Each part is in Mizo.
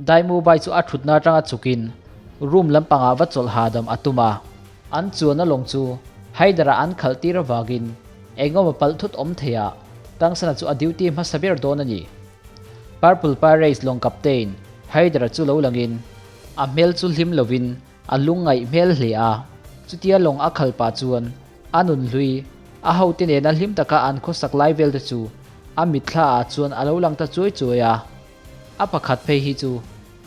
Daimubai chu a thutna atanga chukin room lampangah va chawlh hahdam a tum a. An chuanna lawng chu Haider-ah an khalh tir avangin engemaw palh thut awm theiah Tangsana chu a duty hmasa ber dawn a ni. Purple Pirates lawng captain Haider-a chu lo langin a hmel chu hlim lovin A lungngaih hmel hle a, chutia lawng a khal pah chuan a nun hlui, a hote nena hlim taka an khawsak lai vel te chu a mitthla ah chuan a lo lang ta chuai chuai a. A pakhat phei hi chu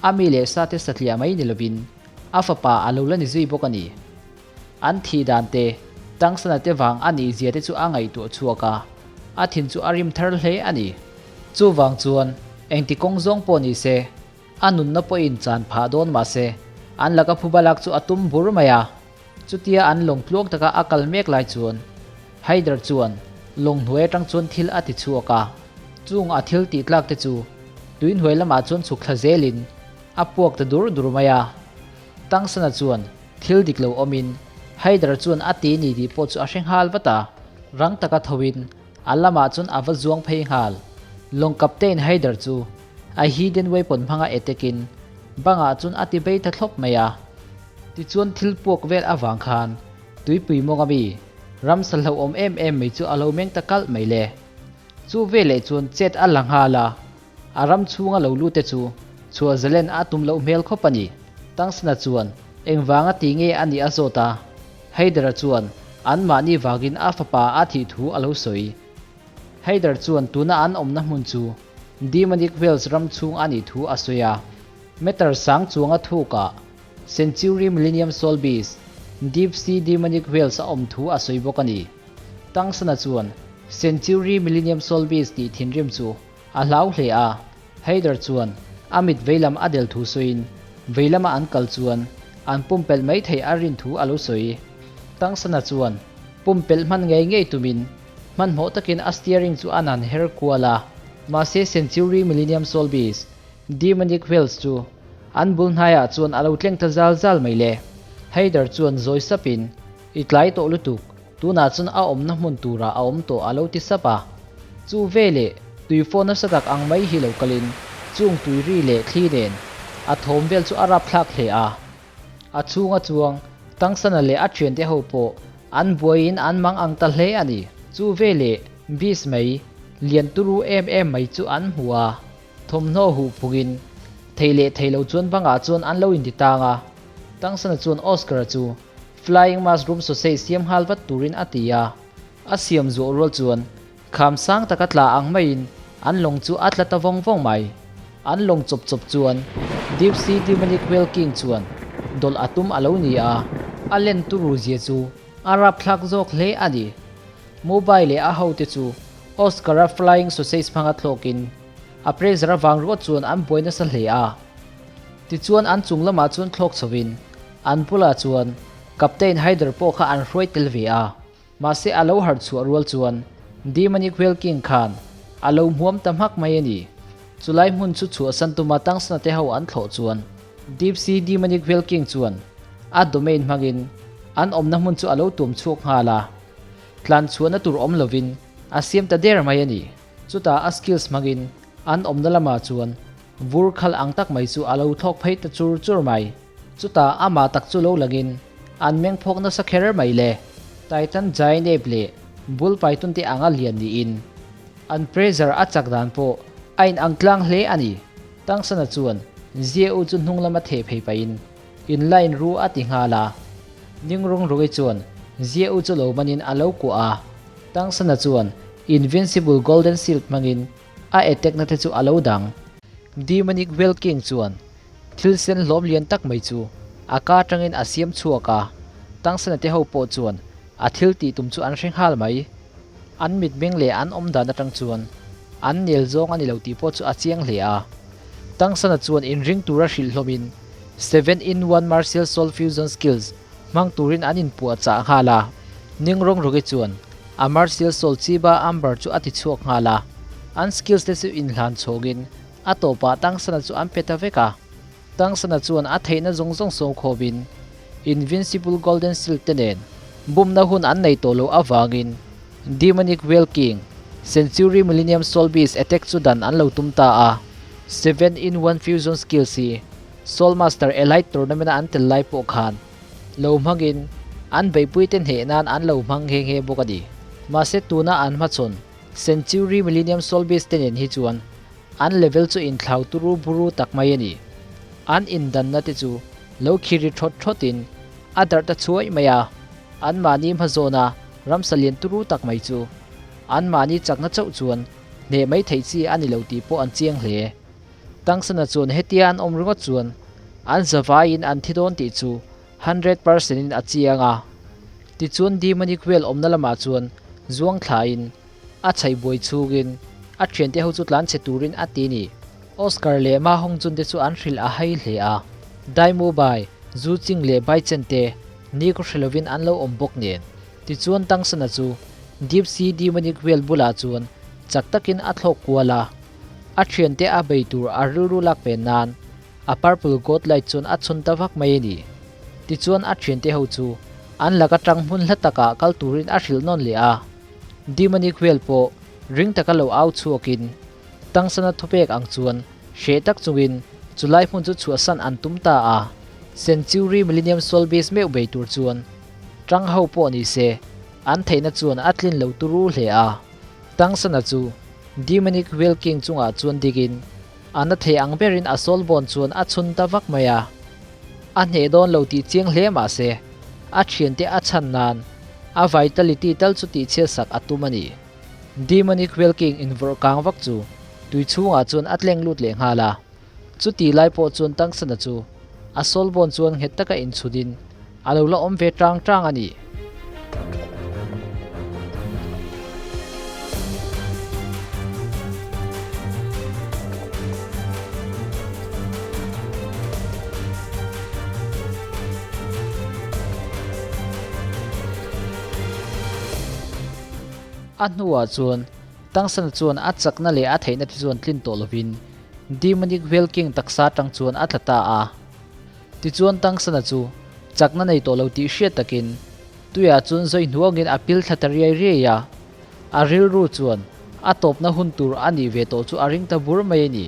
a mi leh sa te satliah mai ni lovin a fapa a lo la ni zui bawk a ni. An thih dan te, tangsana te vang a nih zia te chu a ngaihtuah chhuak a, a thin chu a rim thar hle a ni. Chuvang chuan engti kawng zawng pawh ni se, A nunna pawhin chan phah dawn mah se, an laka phuba lak chu a tum bur mai a. Chutia an lawng tluang taka a kal mek lai chuan Haider chuan lawng hnuai atang chuan thil a ti chhuak a. Chung a thil tih tlak te chu tui hnuai lamah chuan chhuk thla zelin a puak ta dur dur mai a. Tangsana chuan thil dik lo awmin Haider chuan a ti ni tih pawh chu a hre nghal vat a. Rang taka thoin a lamah chuan a va zuang phei nghal. Lawng captain Haider chu A hidden weapon hmanga attack-in bangah chuan a ti bei ta thlawp mai a. Tichuan thil puak vel avang khan tuipui mawng ami ramsa hlauhawm em em mai chu a lo meng ta kalh mai le. Chu veleh chuan chet a la nghal a, a ram chhunga lo lut te chu chhuah zalen a tum loh hmel khawp a ni. Tangsana chuan engvanga ti nge a nih a zawt a, Haider-a chuan anmahni vangin a fapa a thih thu a lo sawi. Haider chuan tuna an awmna hmun chu Demonic Wales ram chhung a nih thu a sawi a. Meter sang chuanga thukah Century Millennium Soul Beast, Deep Sea Demonic Whales a awm thu a sawi bawk a ni. Tangsana chuan Century Millennium Soul Beast tih thinrim chu a hlau hle a. Haider chuan a mit veilam a del thu sawiin veilama an kal chuan an pumpelh mai theih a rin thu a lo sawi. Tangsana chuan pumpelh hman ngei ngei tumin Hmanhmawh takin a steering chu a nan her kual a, mahse Century Millennium Soul Beast, Demonic Whales chu an bul hnaiah chuan a lo tleng ta zal zal mai le. Haider chuan zawi sapin, I tlai tawh lutuk, tunah chuan a awmna hmun turah a awm tawh a lo ti sap a. Chu veleh tuifaw nasa tak ang mai hi lo kalin chung tuiri leh thli nen a thawm vel chu a rapthlak hle a. A chhunga chuang Tangsana leh a thiante ho pawh an buaiin an mang ang ta hle a ni. Chu veleh Beast mai lian turu em em mai chu an hmu a, thawmhnaw huh phungin thei leh thei lo chuan bangah chuan an lo inti tang a. Tangsana chuan Oscar-a chu Flying Mushroom Sausage siam nghal vat turin a ti a. A siam zuah rual chuan Kham sang taka tla ang maiin an lawng chu a tla ta vawng vawng mai. An lawng chawp chawp chuan Deep Sea Demonic Whale King chuan dawlh a tum a lo ni a, a len turu zia chu a rapthlak zawk hle a ni. Mobile leh a hote chu Oscar-a Flying Sausage hmanga thlawkin a pressure avang ruat chuan an buai nasa hle a. Tichuan an chung lamah chuan thlawk chhovin an bulah chuan Captain Haider pawh kha an hruai tel ve a. Mahse a lo harh chhuah rual chuan Demonic Whale King khan a lo hmuam ta hmak mai a ni. Chulai hmun chu chhuahsan tuma tangsana te ho an thlawh chuan Deep Sea Demonic Whale King chuan a domain hmangin an awmna hmun chu a lo tuam chhuak nghal a, tlan chhuahna tur awm lovin a siam ta der mai a ni. Chutah a skills hmangin an awmna lamah chuan vur khal ang tak mai chu a lo thlawk phei ta chur chur mai. Chutah amah tak chu lo langin an meng phawk nasa kher mai le. Titan Giant Ape leh Bull Python te anga lian niin an pressure a chak dan pawh a in ang tlang hle a ni. Tangsana chuan Zia-u chu hnung lama theh phei pahin in line ru a ti nghal a. Ningrung Rugi chuan Zia-u chu lo manin a lo kuah a. Tangsana chuan Invincible Golden Shield hmangin a attack na te chu a lo dang. Demonic Whale King chuan Thil sen hlawm lian tak mai chu a ka atangin a siam chhuak a, Tangsana te ho pawh chuan a thil tih tum chu an hre nghal mai. An mitmeng leh an awm dan atang chuan an nel zawng a ni lo tih pawh chu a chiang hle a. Tangsana chuan inring tura hrilh hlawmin Seven in One Martial Soul Fusion Skills hmang turin an inpuah chah nghal a. Ningrong Rugi chuan a Martial Soul Chiba Amber chu a ti chhuak nghal a, an skills te chu inhlan chhawngin A tawpah Tangsana chu an pe ta vek a, Tangsana chuan a theihna zawng zawng sawm khawmin Invincible Golden Shield te nen bumna hun an nei tawh loh avangin Demonic Whale King, Century Millennium Soul Beast attack chu dan an lo tum ta a. 7-in-1 Fusion Skills hi Soul Master Elite Tournament-a an tel lai pawh khan lo hmangin an beihpuite hneh nan an lo hmang nghe nghe bawk a ni. Mahse tuna an hmachhawn Century Millennium Soul Beast te nen hi chuan an level chu inthlau turu buru tak mai a ni. An indanna te chu lo khiri thawt thawtin a darh ta chhuai mai a, anmahni hmazawna ramsa lian turu tak mai chu anmahni chakna chauh chuan hneh mai theih chi a ni lo tih pawh an chiang hle. Tangsana chuan hetia an awm ringawt chuan an zavaiin an thi dawn tih chu 100% in a chiang a. Tichuan Demonic Whale awmna lamah chuan zuang thlain a chhaih buai chhungin a thiante ho chu tlan chhe turin a ti ni. Oscar leh Ma Hong Jun te chu an hrilh a hai hle a. Dai Mu Bai, Zu Ching leh Bai Chen te ni khaw hre lovin an lo awm bawk nen. Tichuan Tangsana chu Deep Sea Demonic Whale bulah chuan chak takin a thlawk kual a. A thiante a bei tur a rilru lak ve nan a purple god light chuan a chhun ta vak mai a ni. Tichuan a thiante ho chu an lak atang hmun hla takah kal turin a hrilh nawn leh a. Demonic Whale pawh ring taka lo au chhuakin Tangsana thupek ang chuan hreh tak chungin chulai hmun chu chhuahsan an tum ta a. Century Millennium Soul Beast meuh bei tur chuan tang ho pawh ni se an theihna chuan a tlin lo turu hle a. Tangsana chu Demonic Whale King chungah chuan dikin a na thei ang berin a soul bond chuan a chhun ta vak mai a. A hneh dawn lo tih chiang hle mah se, a thiante a chhan nan a vitality tal chu tihchhiat sak a tum a ni. Demonic Whale King invawrh kang vak chu tui chhungah chuan a tleng lut leh nghal a. Chuti lai pawh chuan Tangsana chu a soul bond chuan nghet taka inchhudin a lo la awm ve tang tang a ni. A hnuah chuan Tangsana chuan a chakna leh a theihna te chuan tlin tawh lovin Demonic Whale King taksa atang chuan a tla ta a. Tichuan Tangsana chu chakna nei tawh lo tih hriat takin tuiah chuan zawi hnuangin a pil thla ta riai riai a. A rilru chuan a tawpna hun tur a nih ve tawh chu a ring ta bur mai a ni.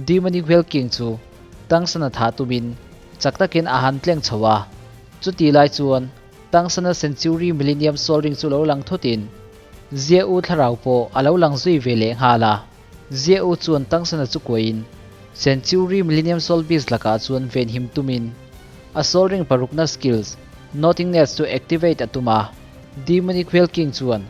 Demonic Whale King chu Tangsana thah tumin chak takin a han tleng chho a. Chuti lai chuan Tangsana Century Millennium Soul Ring chu lo lang thutin Zia U thlarau pawh a lo lang zui ve leh nghal a. Zia U chuan Tangsana chu kuahin Century Millennium Soul Beast lakah chuan venhim tumin a Soul Ring parukna skills Nothingness chu activate a tum a. Demonic Whale King chuan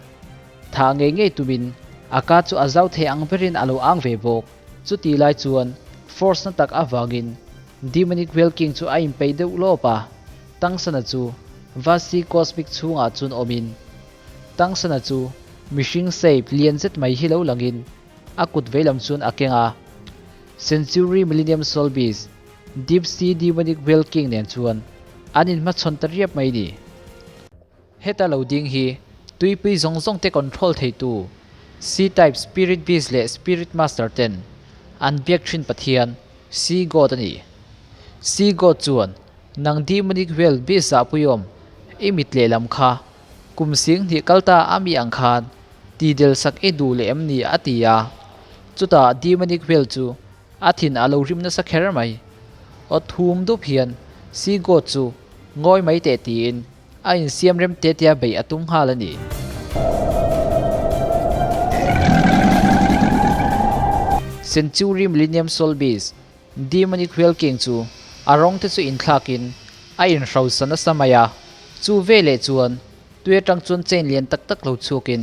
thah ngei ngei tumin a ka chu a zau thei ang berin a lo ang ve bawk. Chuti lai chuan force na tak avangin Demonic Whale King chu a inpeih deuh lawp a, Tangsana chu Vasi Cosmic chhungah chuan awmin Tangsana chu mihring shape lian zet mai hi lo langin a kut veilam chuan a keng a. Century Millennium Soul Beast, Deep Sea Demonic Whale King nen chuan an inhmachhawn ta riap mai ni. Heta lo ding hi tuipui zawng zawng te control theitu Sea Type Spirit Beast leh Spirit Master ten an biak thin Pathian, Sea God a ni. Sea God chuan nang Demonic Whale Beast zahpuiawm i mit lehlam kha Kum sing hnih kal ta a mi ang khan ti del sak i duh leh em ni a ti a. Chutah Demonic Whale chu a thin a lo rim nasa kher mai. Aw thum dup hian Sea God chu ngawi mai teh tiin a insiam rem te tia beih a tum nghal a ni. Century Millennium Soul Beast Demonic Whale King chu a rawng te chu inthlakin a inhrosa nasa mai a, chu veleh chuan tui atang chuan chain lian tak tak lo chhuakin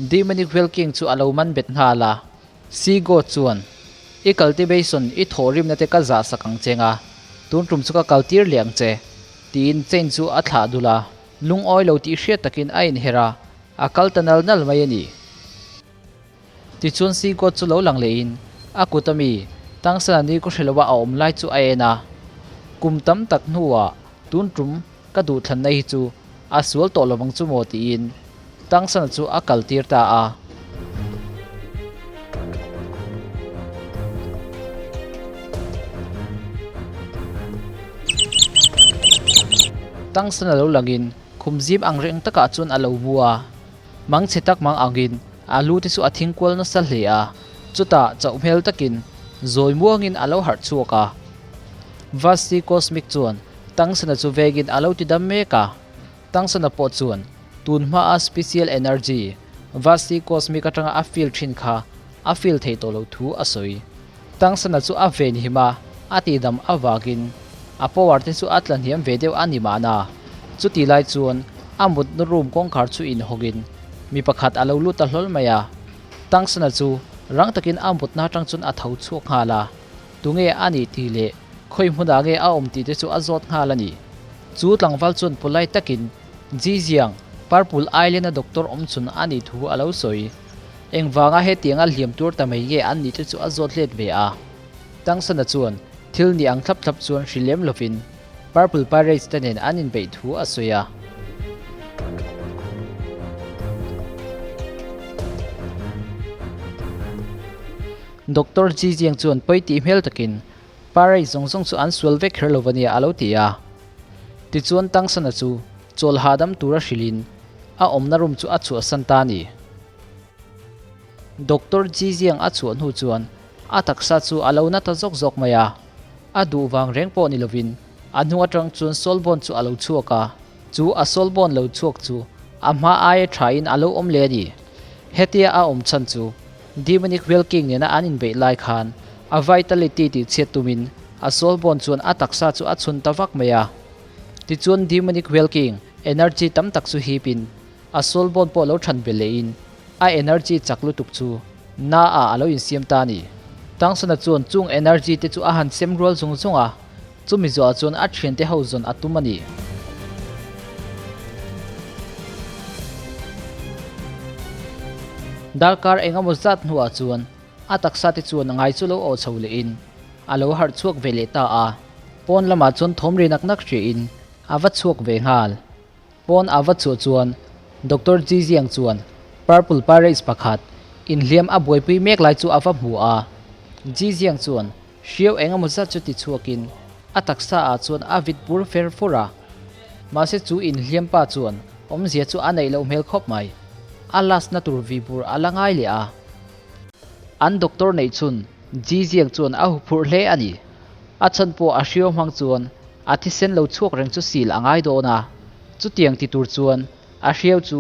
Demonic Whale King chu a lo man bet nghal a. Sea God chuan, I cultivation i thawhrimna te ka zah sak ang che nga, tun tum chu ka kaltir leh ang che, tiin chain chu a thlah dul a, lungawi lo tih hriat takin a inher a, a kal ta nal nal mai a ni. Tichuan Sigod chu lo lang lehin a kut ami Tangsana ni ka hre lova a awm lai chu a en a, Kum tam tak hnuah tun tum ka duhthlanna hi chu a sual tawh lovang chu maw tiin Tangsana chu a kal tir ta a. Tangsana lo langin khum zim ang reng takah chuan a lo mu a. Mang chhe tak mang angin a lu te chu a thing kual nasa hle a, chutah chauh hmel takin Zawi muangin a lo harh chhuak a. Vasti Cosmic chuan Tangsana chu vegin a lo ti dam mek a. Tangsana pawh chuan tun hmaa special energy Vasti Cosmic atanga a feel thin kha a feel thei tawh loh thu a sawi. Tangsana chu a ven him a, a tihdam avangin a power te chu a tla hniam ve deuh a ni mahna. Chuti lai chuan a mutna room kawngkhar chu inhawkin mi pakhat a lo lut ta hlawl mai a. Tangsana chu rang takin a mutna atang chuan a tho chhuak nghal a, tunge a nih tih leh khawi hmunah nge a awm tih te chu a zawt nghal a ni. Chu tlangval chuan polite takin Jijiang, Purple Island-a doctor awm chhun a nih thu a lo sawi. Engvanga hetianga hliam tur ta mai nge an nih te chu a zawt let ve a. Tangsana chuan thil ni ang thlap thlap chuan hri lem lovin Purple Pirates te nen an inbeih thu a sawi a. Doctor Jijiang chuan pawi tih hmel takin Pirates zawng zawng chu an sual vek kher lo va nia a lo ti a. Tichuan Tangsana chu chawl hahdam tura hrilhin a awmna room chu a chhuahsan ta a ni. Doctor Jijiang a chhuah hnu chuan a taksa chu a lo na ta zawk zawk mai a, a duh vang reng pawh ni lovin a hnung atang chuan Solbon chu a lo chhuak a, chu a Solbon lo chhuak chu a hma aia thain a lo awm leh a ni. Hetia a awm chhan chu Demonic Whale King nena an inbeih lai khan a vitality tih chhiat tumin a Solbon chuan a taksa chu a chhun ta vak mai a. Tichuan Demonic Whale King energy tam tak chu hipin A soul bond pawh lo than belh lehin a energy chak lutuk chu na ah a lo insiam ta a ni. Tangsana chuan chung energy te chu a han sem rual zung zung a, chumi zawhah chuan a thiante ho zawn a tum a ni. Darkar engemaw zat hnuah chuan a taksa te chuan ngai chu lo awh chho lehin a lo harh chhuak ve leh ta a, pawn lamah chuan thawm ri nak nak hriain a va chhuak ve nghal. Pawn a va chhuah chuan Doctor Jijiang chuan Purple Pirates pakhat inhliam a buaipui mek lai chu a va hmu a. Jijiang chuan hriau eng emaw zat chu ti chhuakin a taksa ah chuan a vit bur fer fur a. Mahse chu inhliam pa chuan awmzia chu a neih loh hmel khawp mai. A last na tur vi bur a la ngai leh a. An doctor neih chhun Jijiang chuan a huphurh hle a ni. A chhan pawh a hriau hmang chuan a thisen lo chhuak reng chu sil a ngai dawn a, chutiang ti tur chuan a hriau chu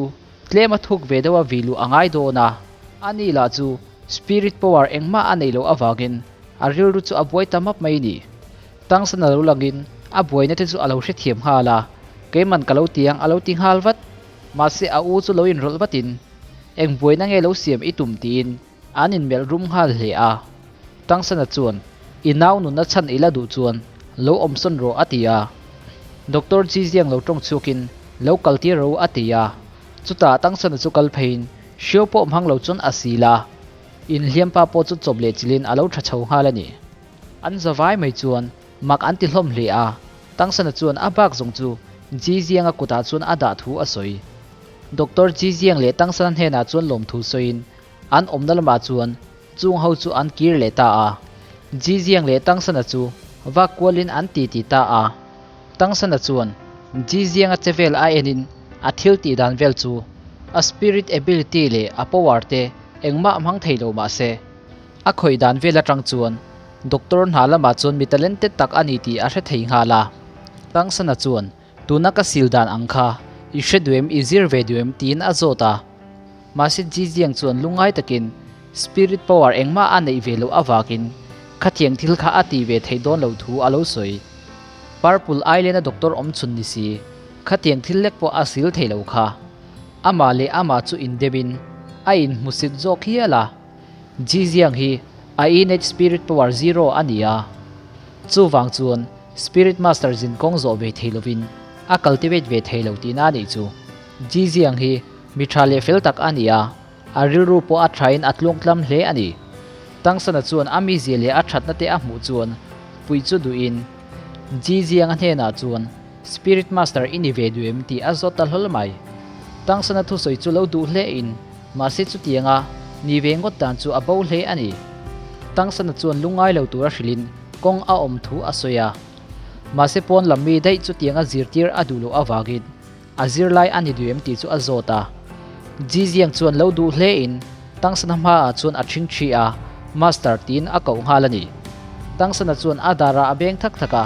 tlem a thuk ve deuh a vi luh a ngai dawn a, ani lah chu spirit power engmah a neih loh avangin a rilru chu a buai ta map mai ni. Tangsan a lo langin a buaina te chu a lo hrethiam nghal a, keiman ka lo ti ang a lo ti nghal vat, mahse a u chu lo inrawlh vatin eng buaina nge lo siam i tum tiin An inmelh rum nghal hle a. Tangsana chuan, I nau nunna chhan i la duh chuan lo awmsawn rawh a ti a. Doctor Jiziang lo tawng chhuakin lo kaltir ro a ti a. Chutah Tangsana chu kal pheiin hriau pawh hmang lo chuan a sil a. Inhliampa pawh chu chawp leh chilhin a lo tha chho nghal a ni. An zavai mai chuan mak an ti hlawm hle a. Tangsana chuan a bak zawng chu Jizianga kutah chuan a dah thu a sawi. Doctor Jiziang leh Tangsana hnenah chuan lawmthu sawiin An awmna lamah chuan chung ho chu an kir leh ta a. Jiziang leh Tangsana chu vak kualin an ti ti ta a. Tangsana chuan Jizianga che vel a enin a thil tih dan vel chu a spirit ability leh a power te engmah hmang thei lo mah se a khawih dan vel atang chuan doctor hna lamah chuan mi talented tak a ni tih a hre thei nghal a. Tangsana chuan Tuna ka sil dan ang kha i hre duem i zir ve duem tiin a zawt a. Mahse Jijiang chuan lungngai takin spirit power engmah a neih ve loh avangin khatiang thil kha a tih ve theih dawn loh thu a lo sawi. Purple Island a doctor awm chhun ni si, khatiang thil lek pawh a sil thei lo kha. Amah leh amah chu indemin a inhmusit zawk hial a. Jijiang hi a innate spirit power zero a ni a, chuvang chuan Spirit Master zin kawng zawh ve thei lovin a cultivate ve thei lo tihna a nih chu. Jijiang hi mi tha leh fel tak a ni a, a rilru pawh a thain a tluangtlam hle a ni. Tangsana chuan a mizia leh a thatna te a hmuh chuan puih chu duhin Jijianga hnenah chuan Spirit Master i ni ve duh em tih a zawt ta hlawl mai. Tangsana thusawi chu lo duh hle in mahse chutianga ni ve ngawt dan chu a bo hle a ni. Tangsana chuan lungngai lo tura hrilhin kawng a awm thu a sawi a. Mahse pawn lam mi daih chutianga zirtir a duh loh avangin a zirlai a ni duh em tih chu a zawt a. Jiziang chuan lo duh hle in Tangsana hmaah chuan a thing thi a. Master tiin a koh nghal a ni. Tangsana chuan a darah a beng thak thak a,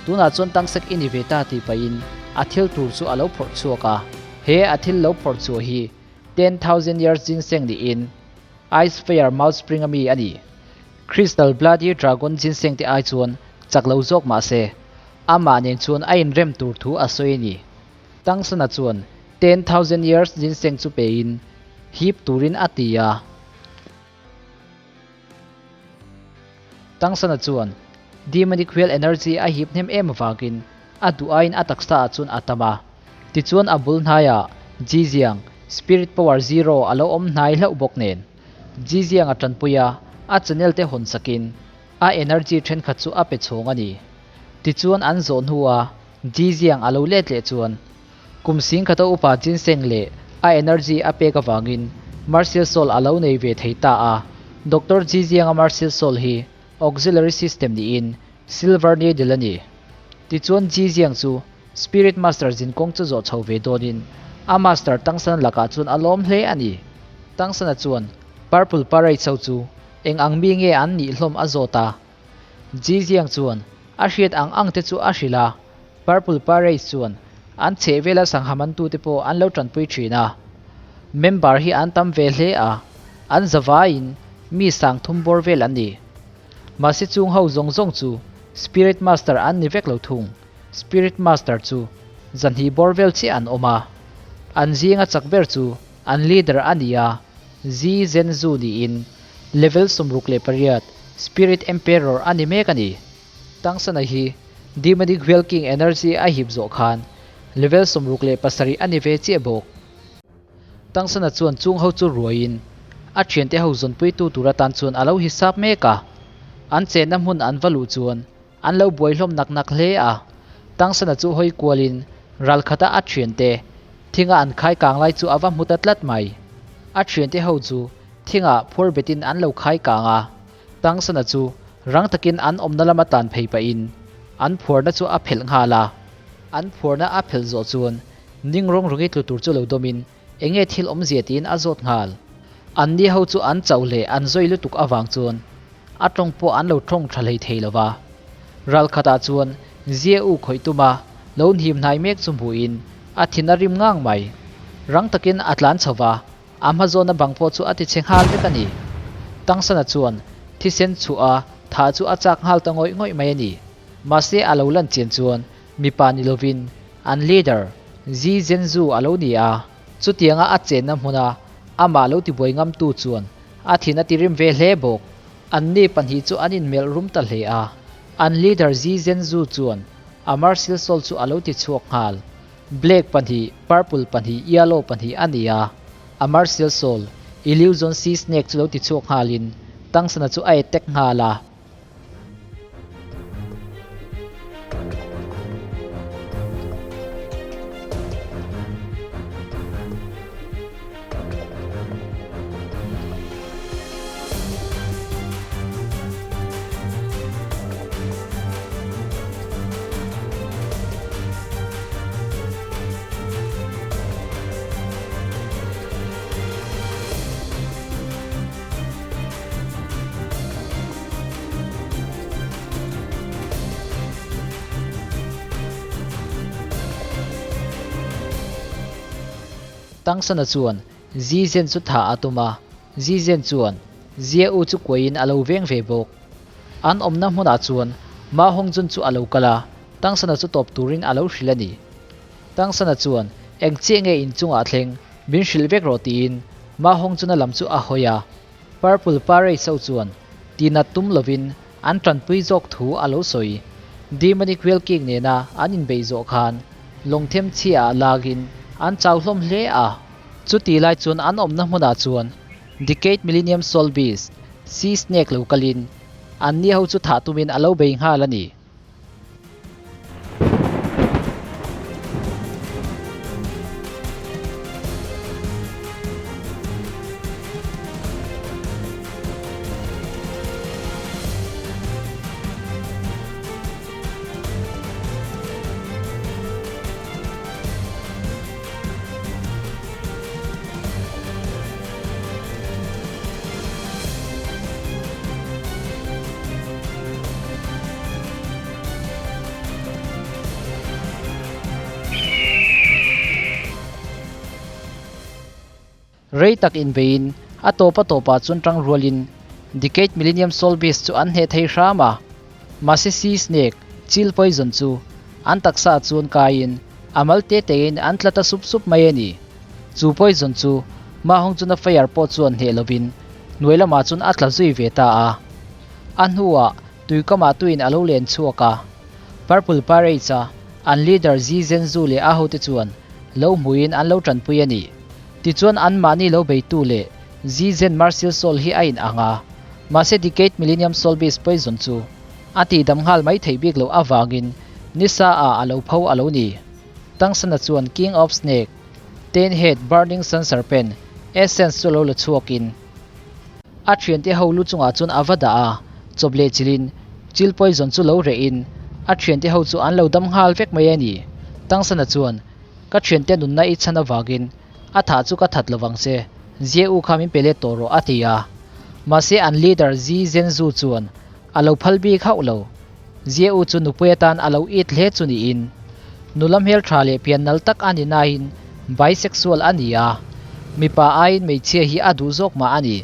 Tunah chuan tangsek i ni ve ta tih pahin a thil tur chu a lo phawrh chhuak a. He a thil lo phawrh chhuah hi 10,000 years ginseng niin Ice Fire Mouth Spring a mi a ni. Crystal Bloody Dragon ginseng te ai chuan chak lo zawk mah se, amah nen chuan a inrem tur thu a sawi a ni. Tangsana chuan 10,000 years ginseng chu pein hip turin a ti a. Tangsana chuan Demonic Wheel Energy a hip hnem em avangin a duh aiin a taksa ah chuan a tam a. Tichuan a bul hnaiah Jiziang, Spirit Power Zero a lo awm hnai hlauh bawk nen. Jiziang a tanpui a, a channel te hawn sakin a energy thenkhat chu a pe chhawng a ni. Tichuan an zawh hnua Jiziang a lo let leh chuan Kum singkhata upa ginseng leh a energy a pek avangin Martial Soul a lo nei ve thei ta a. Doctor Jizianga Martial Soul hi Auxiliary System niin Silver Needle a ni. Tichuan Jiziang chu Spirit Master zinkawng chu zawh chho ve dawnin a Master Tangsana lakah chuan a lawm hle a ni. Tangsana chuan Purple Parade ho chu eng ang mi nge an nih hlawm a zawt a. Jiziang chuan a hriat ang ang te chu a hrilh a. Purple Parade chuan an chhehvela sangha mantute pawh an lo tanpui thin a. Member hi an tam ve hle a, an zavaiin mi sang thum bawr vel an ni. Mahse chung ho zawng zawng chu Spirit Master an ni vek lo thung. Spirit Master chu zanhnih bawr vel chiah an awm a. An zinga chak ber chu an leader a ni a, Zi Zhenzu niin level 68 Spirit Emperor a ni mek a ni. Tangsana hi Demonic Whale King Energy a hip zawh khan level 67 a ni ve chiah bawk. Tangsana chuan chung ho chu ruaiin a thiante ho zawnpuitu tur atan chuan a lo hisap mek a. An chenna hmun an va luh chuan an lo buai hlawm nak nak hle a. Tangsana chu hawi kualin ralkhata a thiante thinga an khai kang lai chu a va hmu ta tlat mai. A thiante ho chu thingah phur betin an lo khai kang a. Tangsana chu rang takin an awmna lama tlan phei pahin an phuarna chu a phelh nghal a. An phuarna a phelh zawh chuan ning rawng rawng i tlu tur chu lo dawmin eng nge thil awmzia tiin a zawt nghal. Anni ho chu an chauh leh an zawi lutuk avang chuan a tawng pawh an lo tawng tha hlei thei lo va. Ral khatah chuan Zia u khawih tuma lo hnim hnai mek chu hmuhin a thin a rim ngang mai. Rang takin a tlan chho va, A hmazawna bang pawh chu a ti chhe nghal vek a ni. Tangsana chuan thisen chhuah a tha chu a chak nghal ta ngawih ngawih mai a ni. Mahse a lo lan chian chuan mipa ni lovin an leader Zi Zhenzu a lo ni a, chutianga a chenna hmuna amah lo tibuai ngamtu chuan a thin a tirim ve hle bawk. Anni pahnih chu an inmelh rum ta hle a, an leader Zi Zhenzu chuan a martial soul chu a lo ti chhuak nghal. Black pahnih, purple pahnih, yellow pahnih a ni a, a martial soul, Illusion Sea Snake chu lo ti chhuak nghalin Tangsana chu a attack nghal a. Tangsana chuan Zizen chu thah a tum a, Zizen chuan Zia U chu kuaiin a lo veng ve bawk. An awmna hmunah chuan Ma Hongjun chu a lo kal a, Tangsana chu tawp turin a lo hrilh a ni. Tangsana chuan, Eng chiah nge inchungah thleng, min hrilh vek rawh tiin Ma Hongjuna lam chu a hawi a. Purple Parade ho chuan tinat tum lovin an tanpui zawk thu a lo sawi. Demonic Whale King nena an inbeih zawh khan lawngthem chhiaah lagin an chau hlawm hle a. Chuti lai chuan an awmna hmunah chuan Decade Millennium Soul Beast, Sea Snake lo kalin anni ho chu thah tumin a lo bei nghal a ni. Rei tak inbeiin a tawp a tawpah chuan tang rualin Decade Millennium Soul Beast chu an hneh thei hram a. Mahse Sea Snake, Chill Poison chu an taksa ah chuan kaiin a mal te tein an tla ta sup sup mai a ni. Chu poison chu Ma Hong Chun-a fire pawh chuan hneh lovin hnuai lamah chuan a tla zui ve ta a. A hnuah tuikamah tuin a lo len chhuak a. Purple Pirates-a an leader Zi Zhenzu leh a hote chuan lo hmuin an lo tanpui a ni. Tichuan anmahni lo beitu leh Zi Zhen Martial Soul hi a in ang a, mahse Decade Millennium Soul Beast poison chu a tihdam nghal mai theih bik loh avangin nisa ah a lo pho a lo ni. Tangsana chuan King of Snake, Ten Head Burning Sun Serpent Essence chu lo la chhuakin a thiante ho lu chungah chuan a va dah a, chawp leh chilhin chil poison chu lo rehin a thiante ho chu an lo dam nghal vek mai a ni. Tangsana chuan Ka thiante nunna i chhan avangin a thah chu ka that lovang che, Zia u kha min pe let tawh rawh a ti a. Mahse an leader Zi Zhenzu chuan a lo phal bik hauh lo. Zia u chu nupui atan a lo it hle chu niin nula hmeltha leh pian nal tak a ni nain bisexual a ni a, mipa aiin hmeichhia hi a duh zawk mah a ni.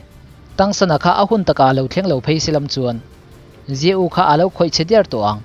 Tangsana kha a hun takah a lo thleng lo phei se lam chuan Zia u kha a lo khawih chhe der tawh ang.